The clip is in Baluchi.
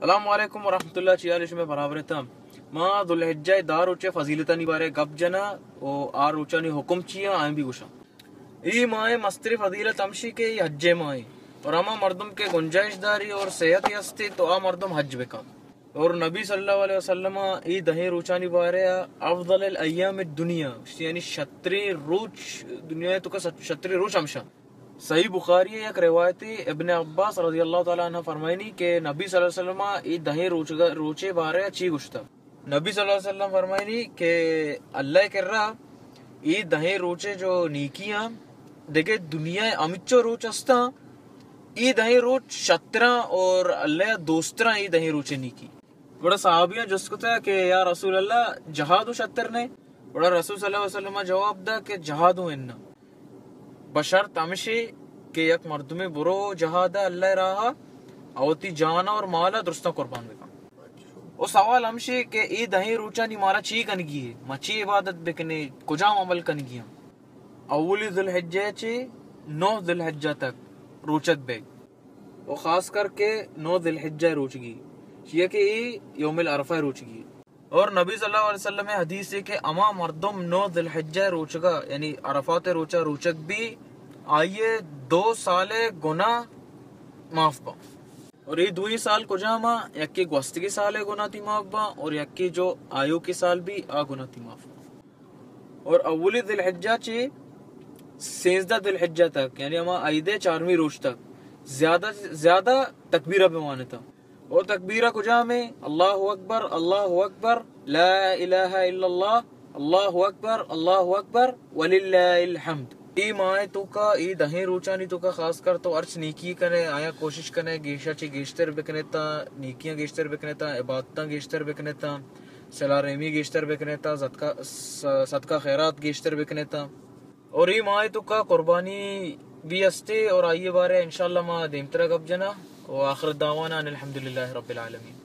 السلام علیکم ورحمۃ اللہ، چی حال شمئے؟ برابر اتاں؟ ما ذوالحجہ ءِ دہ روچے فضیلتانی بارے گپ جناں و آ روچانی حکم چی آں، آیاں بھی گوشاں۔ ای ماہ مستری فضیلت ہمشی کہ ای حج ماہ، اور ہما مردم کے گنجائش داری اور صحت ہستی تو آ مردم حج بکن۔ اور نبی صلی اللہ علیہ وسلم ای دہیں روچانی بارے افضل الایام الدنیا، یعنی شتریں روچ، دنیا تو کا شتریں روچ ہمشاں۔ صحیح بخاری ءِ یک روایتے، ابن عباس رضی اللہ تعالی عنہ فرمائنی کہ نبی صلی اللہ علیہ وسلم ای دہیں روچگا، روچے بارے چی گوشتا؟ نبی صلی اللہ علیہ وسلم فرمائنی کہ اللہ کرا ای دہیں روچے جو نیکیاں دگہ دنیا ہمچو روچ ہستاں، ای دہیں روچ شتراں اور اللہ دوستراں ای دہیں روچے نیکی۔ گڑا صحابیاں جست کتا کہ یا رسول اللہ، جہاد و شتر نے؟ گڑا رسول صلی اللہ علیہ وسلم جواب دا کہ جہاد و اناں، بشرط ہمشی کہ یک مردمے برو جہاد اللہ راہ، او وتی جان اور مال درستاں قربان بکن۔ و سوال ہمشی کہ ای دہیں روچانی مارا چی کنگی ہے، ما چی عبادت بکنے، کجام عمل کنگی ہم؟ اولی ذوالحجہ چی نو ذوالحجہ تک روچگ بے، و خاص کر کے نو ذوالحجہ روچگی، چیا کہ ای یوم العرفہ روچگی۔ اور نبی صلی اللہ علیہ وسلم حدیث ہے کہ اما مردم نو ذوالحجہ روچگا، یعنی عرفات روچا روچگ بی، آئیے دو سال گناہ معاف با۔ اور یہ دوئی سال کجام آ؟ یکی گوستگی سال گناہ تی معاف با اور یکی جو آیو کی سال بھی آ گناہ تی معاف با۔ اور اولی ذوالحجہ چی سیزدہ ذوالحجہ تک، یعنی ہما عید چارمی روچ تک زیادہ زیادہ تکبیرہ بوانتا۔ اور تکبیرہ کجام ہے؟ اللہ اکبر، اللہ اکبر، لا الہ الا اللہ، اللہ اکبر، اللہ اکبر، وللہ الحمد۔ ای ماہ توکا، ای دہیں روچانی توکا خاص کر تو ہرچ نیکی کنے، آیا کوشش کنے، گیشا چی گیشتر بکنے تا، نیکیاں گیشتر بکنے تا، عبادتاں گیشتر بکنے تا، صلہ رحمی گیشتر بکنے تا، صدقہ، س-، صدقہ خیرات گیشتر بکنے تا۔ اور ای ماہ توکا قربانی بھی استے اور آئیے بارے انشاءاللہ ما دیمترا گپ جنا۔ و آخر دعوانا ان الحمدللہ رب العالمین۔